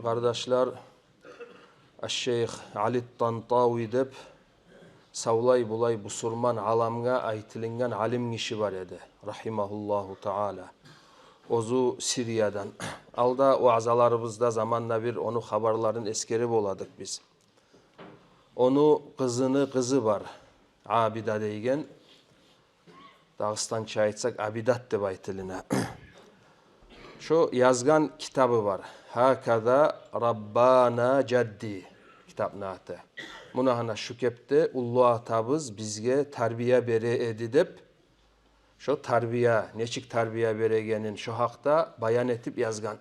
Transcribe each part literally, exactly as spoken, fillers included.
Къардашлар, аш-шейх Али Тантави деп савлай-булай бусурман аламгъа айтылынгъан алим гиши бар эди, рахимагьуллагьу таала. Оьзю Сириядан. Алда ваъзаларыбызда заманда бир ону хабарларын эсгерип боладыкъ биз. Ону къызыны къызы бар, Абида дейген. Дагъыстанча айтсакъ, Абидат деп айтылына. Шо язгъан китабы бар. «Гьаказа раббана жадди» китапны аты. Муна гьана шу кепде уллу атабыз бизге тарбия бере эди деп, шо тарбия, нечик тарбия берегенин шо гьакъда баян этип язгъан.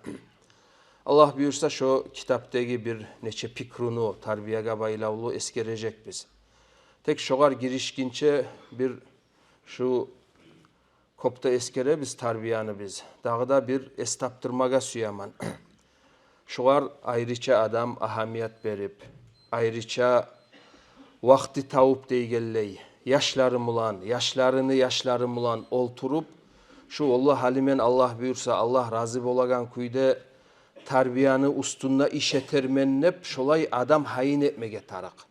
Аллагь буюрса, шо китапдагъы бир нече пикруну тарбиягъа байлавлу эсгережекбиз. Тек шогъар гиришгинче бир шу кёп де эсгеребиз тарбияны биз. Дагъы да бир эс тапдырмагъа сюемен. Шогъар айрыча адам агьамият берип, айрыча вакъти тавуп дейгенлей, яшлары булан, яшларыны яшлары булан олтуруп, шу, валлагь, гьали мен, Аллагь буюрса, Аллагь рази болагъан кюйде тарбияны уьстюнде иш этермен деп, шолай адам гьайын этмеге тарыкъ.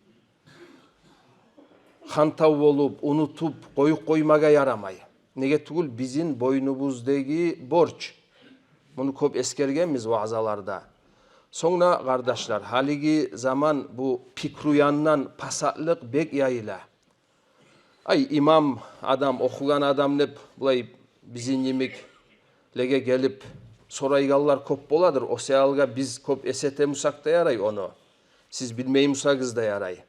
Хантав болуп, унутуп, къоюп къоймагъа ярамай. Неге тюгюл, бизин бойнубуздагъы борч. Муну кёп эсгергенбиз ваъзаларда. Сонг да, къардашлар, гьалиги заман бу пикру яндан пасатлыкъ бек яйыла. Ай, имам адам, охугъан адам деп, булай бизин йимиклеге гелип сорайгъанлар кёп боладыр. О саялгъа биз кёп эс этемусакъ да ярай ону. Сиз билмеймусагъыз да ярай.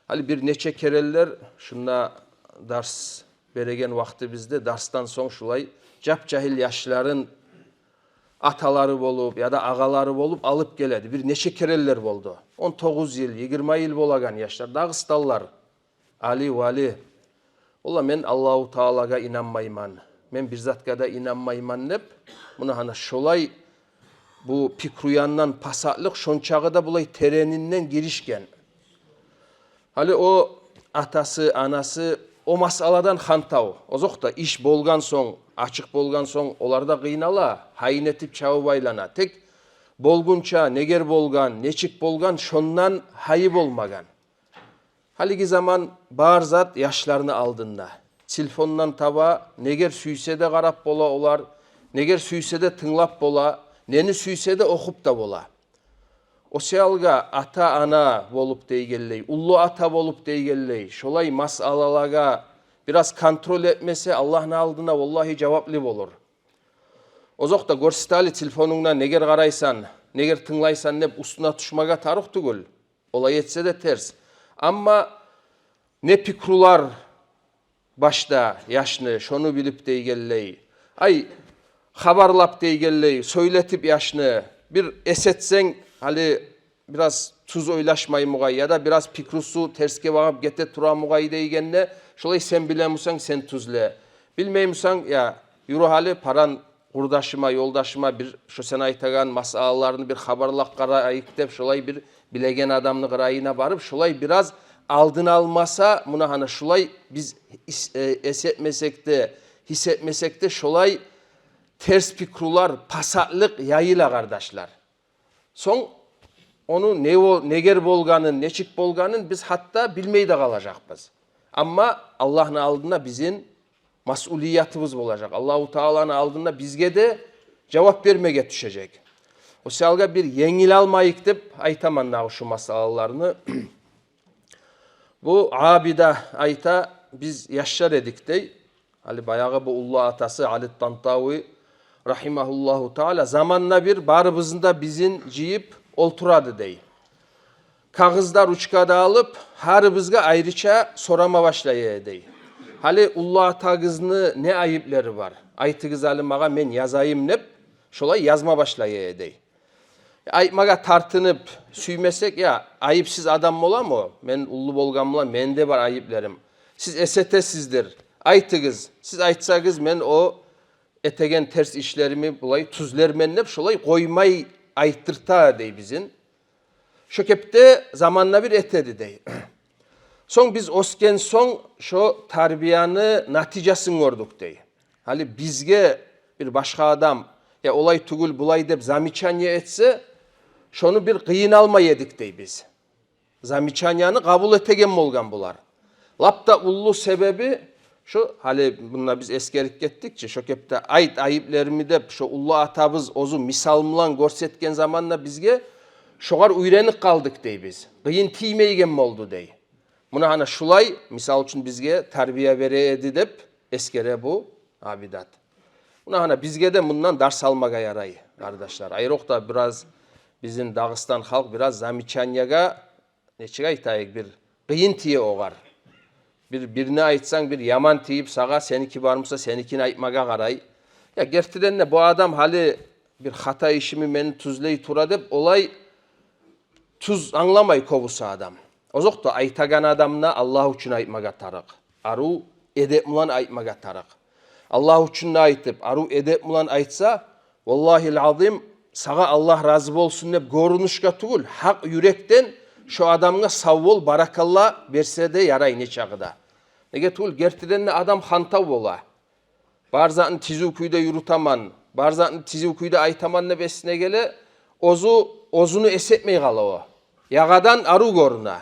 Гьали бир нече керенлер шунда дарс береген вакътибизде, дарсдан сонг шулай жап-жагьил яшларын аталары болуп яда агъалары болуп алып геледи. Бир нече керенлер болду. Он тогъуз йыл, йигирма йыл болагъан яшлар, дагъыстанлылар. Али, вали. Валлагь, мен Аллагьу Таалагъа инанмайман. Мен бир затгъа да инанмайман деп, муна гьана шолай бу пикру яндан пасатлыкъ шончакъы да булай теренинден гиришген. Гьали о атасы, анасы о масъаладан хантав. Озокъда, иш болгъан сонг, ачыкъ болгъан сонг, олар да къыйнала, гьайын этип чабып айлана. Тек болгъунча, негер болгъан, нечик болгъан, шондан гьайы болмагъан. Гьалиги заман бар зат яшларны алдында. Телефондан таба, негер сюйсе де къарап бола олар, негер сюйсе де тынглап бола, нени сюйсе де охуп да бола. О саялгъа ата-ана болуп дейгенлей, уллу ата болуп дейгенлей, шолай масъалалагъа бираз контроль этмесе, Аллагьны алдына, валлагьи, жаваплы болур. Озокъда, гёрсет гьали телефонунгда негер къарайсан, негер тынглайсан деп уьстюне тюшмеге тарыкъ тюгюл. Олай этсе де терс. Амма не пикрулар башда яшны, шону билип дейгенлей, ай, хабарлап дейгенлей, сёйлетип яшны, бир эс этсенг, гьали бираз тюз ойлашмаймугъай, яда бираз пикрусу терсге багъып гете турамугъай дейгенде, шолай сен билемусанг, сен тюзле. Билмеймусанг, я, юрю гьали, палан къурдашыма, ёлдашыма бир шо сен айтагъан масъалаларны бир хабарлап къарайыкъ деп, шолай бир билеген адамны къырыйына барып, шолай бираз алдын алмаса, муна гьана шолай биз ис-, э, эс этмесек де, гьис этмесек де, шолай терс пикрулар, пасатлыкъ яйыла, къардашлар. Сонг ону не бол-, негер болгъанын, нечик болгъанын биз гьатта билмей де къалажакъбыз. Амма Аллагьны алдында бизин масъулиятыбыз болажакъ. Аллагьу Тааланы алдында бизге де жавап бермеге тюшежек. О саялгъа бир енгил алмайыкъ деп айтаман дагъы шу масъалаларны. Бу Абида айта, биз яшлар эдик дей. Гьали баягъы бу уллу атасы Али Тантави, рахимагьуллагьу таала, заманда бир барыбызны да бизин жыйып олтурады дей. Кагъыз да, ручка да алып, гьарибизге айрыча сорама башлай эди дей. Гьали уллу атагъызны не айыплары бар? Айтыгъыз гьали магъа, мен язайым деп, шолай язма башлай эди дей. Айтмагъа тартынып сюймесек, я, айыпсыз адам боламы о? Мен уллу болгъан булан мени де бар айыпларым. Сиз эс этесиздир. Айтыгъыз. Сиз айтсагъыз, мен о этеген терс ишлерими булай тюзлермен деп, шолай къоймай айтдырта дей бизин. Шо кепде заманда бир этеди дей. Сонг биз оьсген сонг шо тарбияны натижасын гёрдюк дей. Гьали бизге бир башгъа адам, я, олай тюгюл, булай деп замечание этсе, шону бир къыйналмай эдик дей биз. Замечанияны къабул этеген болгъан булар. Лап да уллу себеби шо, гьали мунда биз эсгерип гетдик чи, шо кепде айт айыпларымны деп, шо уллу атабыз оьзю мисал булан гёрсетген заманда бизге, шогъар уьйренип къалдыкъ дей биз. Къыйын тиймейген болду дей. Муна гьана шулай, мисал учун, бизге тарбия бере эди деп эсгере бу Абидат. Муна гьана бизге де мундан дарс алмагъа ярай, къардашлар. Айрокъда бираз бизин Дагъыстан халкъ бираз замечаниягъа, нечик айтайыкъ, бир къыйын тие огъар. Бир, бирни айтсанг, бир яман тийип сагъа, сеники бар буса, сеникин айтмагъа къарай. Я, гертиден де, бу адам гьали бир хата ишими мени тюзлей тура деп, олай тюз англамай кёбюсю адам. Озокъда, айтагъан адам да Аллагь учун айтмагъа тарыкъ. Арив эдеп булан айтмагъа тарыкъ. Аллагь учун да айтып, арив эдеп булан айтса, валлагьил азим, сагъа Аллагь рази болсун деп гёрюнюшге тюгюл, гьакъ юрекден шо адамгъа сав бол, баракалла берсе де ярай нечакъы да. Неге тюгюл, гертиден де адам хантав бола. Бар затны тизив кюйде юрютемен, бар затны тизив кюйде айтаман деп эсине геле, оьзю, оьзюню эс этмей къала о. Ягъадан арив гёрюне.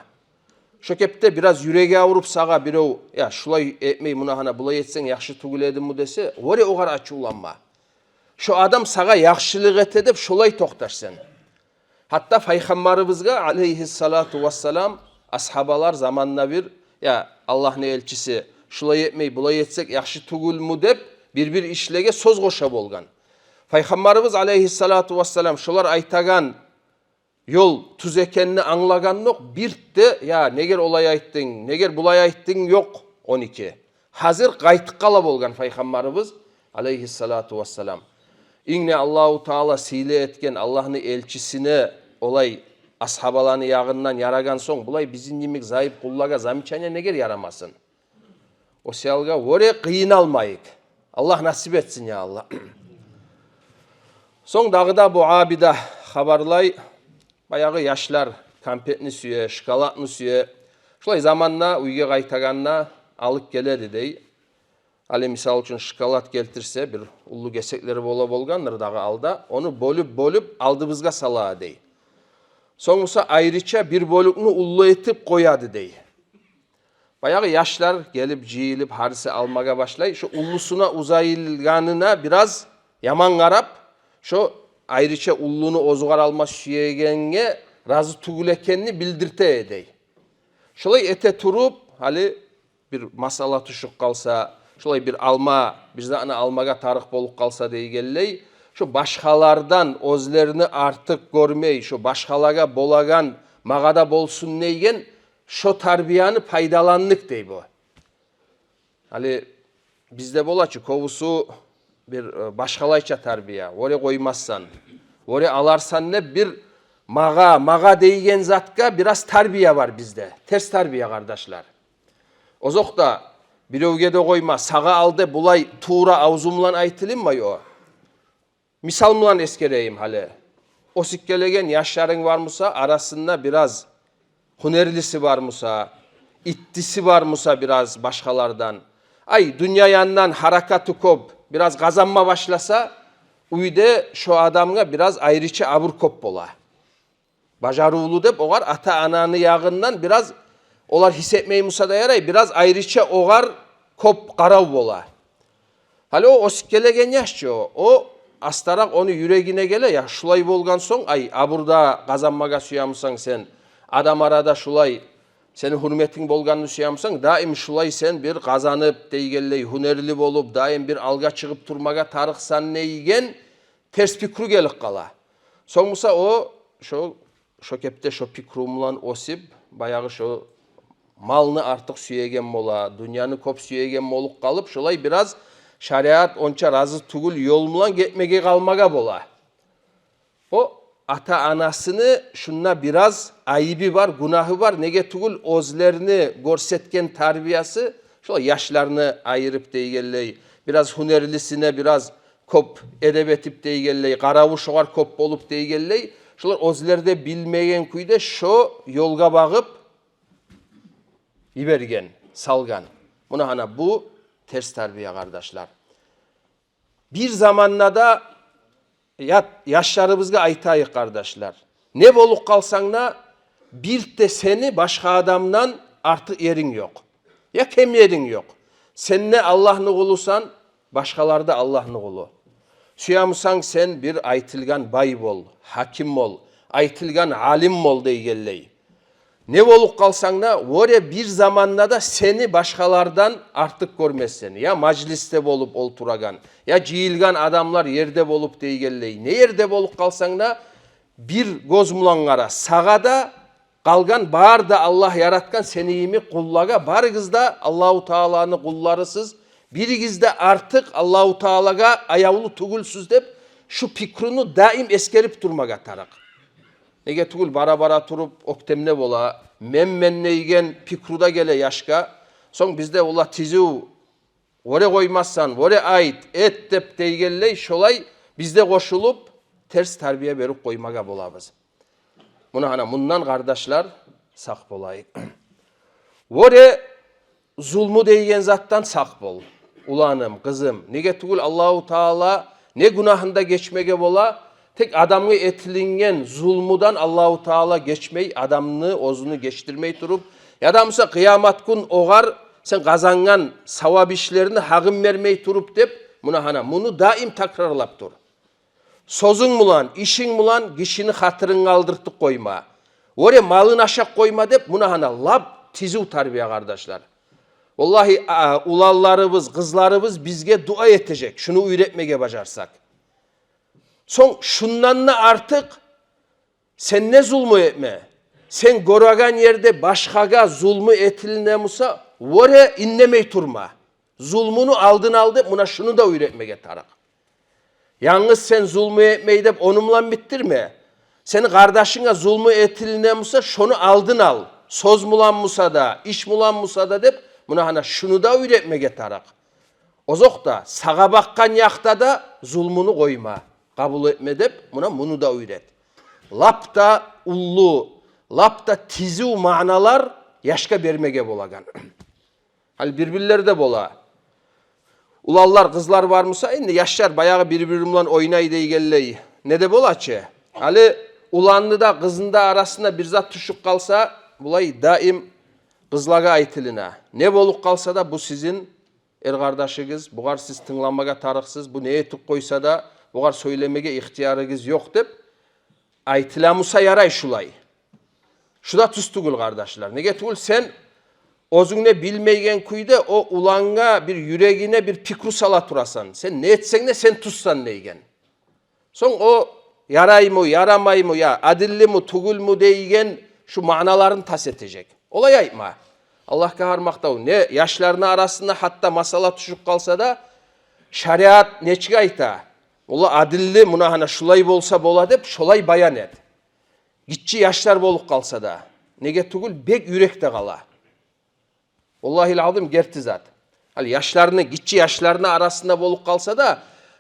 Шо кепде бираз юреги авруп сагъа бирев, я, шулай этмей, муна гьана булай этсенг яхшы тюгюл эдими десе, вёре огъар ачувланма. Шо адам сагъа яхшылыкъ эте деп шолай токъташ сен. Гьатта Пайхаммарыбызгъа, алейгьиссалату вассалам, асгьабалар заманда бир, я, Аллагьны элчиси, шулай этмей, булай этсек яхшы тюгюлмю деп, бир-бир ишлеге сёз къоша болгъан. Пайхаммарыбыз, алейгьиссалату вассалам, шолар айтагъан ёл тюз экенни англагъандокъ, бирт де, я, негер олай айтдынг, негер булай айтдынг, ёкъ, он эки. Гьазир къайтып къала болгъан Пайхаммарыбыз, алейгьиссалату вассалам. Инг де Аллагьу Таала сыйлы этген Аллагьны элчисине олай асгьабаланы ягъындан ярагъан сонг, булай бизин йимик зайып къуллагъа замечания негер ярамасын? О саялгъа вёре къыйналмайыкъ. Аллагь насип этсин, я Аллагь. Сонг дагъы да бу Абида хабарлай, баягъы яшлар конфетни сюе, шоколадны сюе. Шулай заманда уьйге къайтагъанда алып геледи дей. Гьали, мисал учун, шоколад гелтирсе, бир уллу гесеклери бола болгъандыр дагъы алда, ону бёлюп-бёлюп алдыбызгъа сала дей. Сонг буса айрыча бир бёлюкню уллу этип къояды дей. Баягъы яшлар гелип, жыйылып, гьариси алмагъа башлай. Шо уллусуна узайылгъанына бираз яман къарап, шо айрыча уллуну оьзюгер алма сюегенге рази тюгюл экенни билдирте дей. Шолай эте туруп, гьали бир масъала тюшюп къалса, шолай бир алма, бир затны алмагъа тарыкъ болуп къалса дейгенлей, шо башгъалардан оьзлерин артыкъ гёрмей, шо башгъалагъа болагъан магъа да болсун дейген, шо тарбияны пайдаландыкъ дей бу. Гьали бизде бола чы кёбюсю бир, э, башгъалайча тарбия, вёре къоймассан, вёре аларсан деп бир магъа, магъа дейген затгъа бираз тарбия бар бизде. Терс тарбия, къардашлар. Озокъда, биревге де къойма, сагъа ал деп булай тувра авзум булан айтылынмай о. Мисал булан эсгерейим гьали. Оьсюп гелеген яшларынг бар буса, арасында бираз гьюнерлиси бар буса, иттиси бар буса бираз башгъалардан, ай, дюнья янындан гьаракаты кёп, бираз къазанма башласа, уьйде шо адамгъа бираз айрыча абур кёп бола. Бажарывлу деп огъар ата-ананы ягъындан бираз, олар гьис этмей буса да ярай, бираз айрыча огъар кёп къарав бола. Гьали о оьсюп гелеген яш чы о, о астаракъ ону юрегине геле, я, шулай болгъан сонг, ай, абур да къазанмагъа сюе бусанг сен, адам арада шулай сени гьюрметинг болгъанны сюе бусанг, даим шулай сен бир къазанып дейгенлей, гьюнерли болуп, даим бир алгъа чыгъып турмагъа тарыкъсан дейген терс пикру гелип къала. Сонг буса о шо, шо кепде шо пикру булан оьсюп, баягъы шо малны артыкъ сюеген бола, дюньяны кёп сюеген болуп къалып, шолай бираз шариат онча рази тюгюл ёл булан гетмеге къалмагъа бола. О ата-анасыны шунда бираз айыбы бар, гюнагьы бар. Неге тюгюл, оьзлерини гёрсетген тарбиясы, шолай яшларыны айырып дейгенлей, бираз гьюнерлисине бираз кёп эдеп этип дейгенлей, къараву шогъар кёп болуп дейгенлей, шолар оьзлер де билмеген кюйде шо ёлгъа багъып йиберген, салгъан. Муна гьана бу терс тарбия, къардашлар. Бир заманда да я-, яшларыбызгъа айтайыкъ, къардашлар. Не болуп къалсанг да, бир де сени башгъа адамдан артыкъ еринг ёкъ. Я кем еринг ёкъ. Сен де Аллагьны къулусан, башгъалар да Аллагьны къулу. Сюемусанг сен бир айтылгъан бай бол, гьаким бол, айтылгъан алим бол дегенлей. Не болуп къалсанг да, оьре бир заманда да сени башгъалардан артыкъ гёрмесен. Я мажлисде болуп олтурагъан, я жыйылгъан адамлар ерде болуп дегенлей. Не ерде болуп къалсанг да, бир гёз булан къара сагъа да, къалгъан бары да Аллагь яратгъан сени йимик къуллагъа, барыгъыз да Аллагьу Тааланы къулларысыз, биригиз де артыкъ Аллагьу Таалагъа аявлу тюгюлсюз деп, шу пикруну даим эсгерип турмагъа тарыкъ. Неге тюгюл, бара-бара туруп оьктемле бола, мен-мен дейген пикру да геле яшгъа. Сонг бизде ола тизив, оьре къоймасан, оьре айт, эт деп дегенлей, шолай биз де къошулуп терс тарбия берип къоймагъа болабыз. Муна гьана мундан, къардашлар, сакъ болайыкъ. Оьре зулму деген затдан сакъ бол, уланым, къызым. Неге тюгюл, Аллагьу Таала не гюнагьын да гечмеге бола, тек адамгъа этилинген зулмудан Аллагьу Таала гечмей, адамны оьзюню гечдирмей туруп, я да буса къыямат гюн огъар сен къазангъан савап ишлерини гьакъын бермей туруп деп, муна гьана муну даим такрарлап тур. Сёзюнг булан, ишинг булан гишини хатирин къалдыртып къойма. Оьре малын ашап къойма деп, муна гьана лап тизив тарбия, къардашлар. Валлагьи, а, уланларыбыз, къызларыбыз бизге дуа этежек, шуну уьйретмеге бажарсакъ. Сонг шундан да артыкъ сен де зулму этме. Сен гёреген ерде башгъагъа зулму этилине буса, оьре индемей турма. Зулмуну алдын ал деп, муна шуну да уьйретмеге тарыкъ. Янгыз сен зулму этмей деп, ону булан битдирме. Сени къардашынга зулму этилине буса, шону алдын ал. Сёз булан буса да, иш булан буса да деп, муна гьана шуну да уьйретмеге тарыкъ. Озокъда, сагъа бакъгъан якъда да зулмуну къойма, къабул этме деп, муна муну да уьйрет. Лап да уллу, лап да тизив маъналар яшгъа бермеге болагъан. Гьали бир-бирлерде бола. Уланлар, къызлар бар буса, энди яшлар баягъы бир-бири булан ойнай дегенлей, не де бола чы? Гьали уланны да, къызны да арасында бир зат тюшюп къалса, булай даим къызлагъа айтылына. Не болуп къалса да, бу сизин эр къардашыгъыз, бугъар сиз тынгламагъа тарыкъсыз, бу не этип къойса да, бугъар сёйлемеге ихтиярыгъыз ёкъ деп айтыла буса ярай шулай. Шу да тюз тюгюл, къардашлар. Неге тюгюл, сен оьзюнг де билмейген кюйде о улангъа бир, юрегине бир пикру сала турасан. Сен не этсенг де, сен тюзсен деген. Сонг о яраймы, ярамаймы, я адиллими, тюгюлмю деген шу маъналарын тас этежек. Олай айтма. Аллагьгъа гьар макътав. Не, яшларны арасында гьатта масъала тюшюп къалса да, шариат нечик айта? Ола адилли, муна гьана шулай болса бола деп, шолай баян эт. Гиччи яшлар болуп къалса да, неге тюгюл, бек юрекде къала. Валлагьил азим, герти зат. Гьали яшларны, гиччи яшларны арасында болуп къалса да,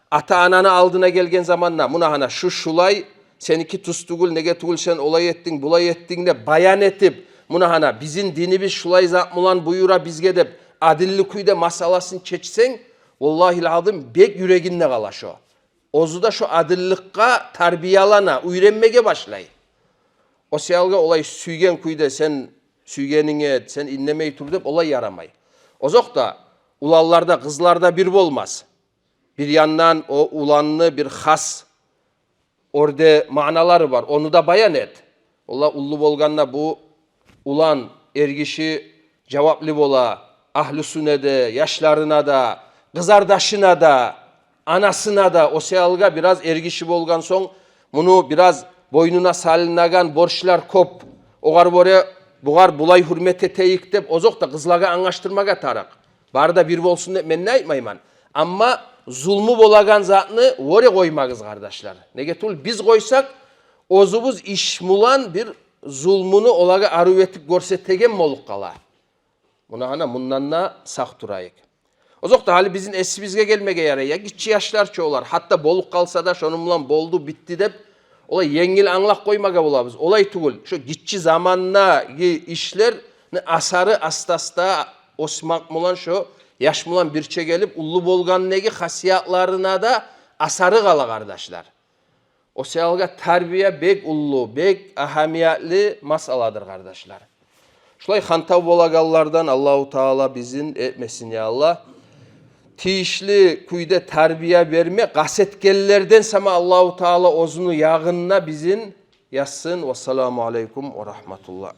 ата-ананы алдына гелген заманда, муна гьана шу шулай, сеники тюз тюгюл, неге тюгюл сен олай этдинг, булай этдинг деп баян этип, муна гьана бизин динибиз шулай зат булан буюра бизге деп, адилли кюйде масъаласын чечсенг, валлагьил азим, бек юрегинде къала шо. Оьзю де шо адилликге тарбиялана, уьйренмеге башлай. О саялгъа олай сюйген кюйде сен сюйгенинг эт, сен индемей тур деп олай ярамай. Озокъда, уланлар да, къызлар да бир болмас. Бир яндан о уланны бир хас оьрде маъналары бар, ону да баян эт. Ола уллу болгъанда бу улан, эргиши жаваплы бола, агьлюсюне де, яшларына да, къызардашына да, анасына да. О саялгъа бираз эргиши болгъан сонг, муну бираз бойнуна салынагъан борчлар кёп. Огъар гёре бугъар булай гьюрмет этейик деп, озокъда, къызлагъа англашдырмагъа тарыкъ. Бары да бир болсун деп мен де айтмайман. Амма зулму болагъан затны оьре къоймагъыз, къардашлар. Неге тюгюл, биз къойсакъ, оьзюбюз иш булан бир зулмуну олагъа арив этип гёрсетеген болуп къала. Муна гьана мундан да сакъ турайыкъ. Озокъда, гьали бизин эсибизге гелмеге ярай, я гиччи яшлар чы олар, гьатта болуп къалса да, шону булан болду, битди деп, олай енгил англап къоймагъа болабыз. Олай тюгюл, шо гиччи замандагъы ишлени асары аста-аста оьсмек булан, шо яш булан бирче гелип, уллу болгъандагъы хасиятларына да асары къала, къардашлар. О саялгъа тарбия бек уллу, бек агьамиятлы масъаладыр, къардашлар. Шулай хантав болагъанлардан Аллагьу Таала бизин этмесин, я Аллагь. Тийишли кюйде тарбия берме къаст этгенлерден сама Аллагьу Таала оьзюню ягъында бизин язсын. Вассаламу алейкум ва рагьматуллагь.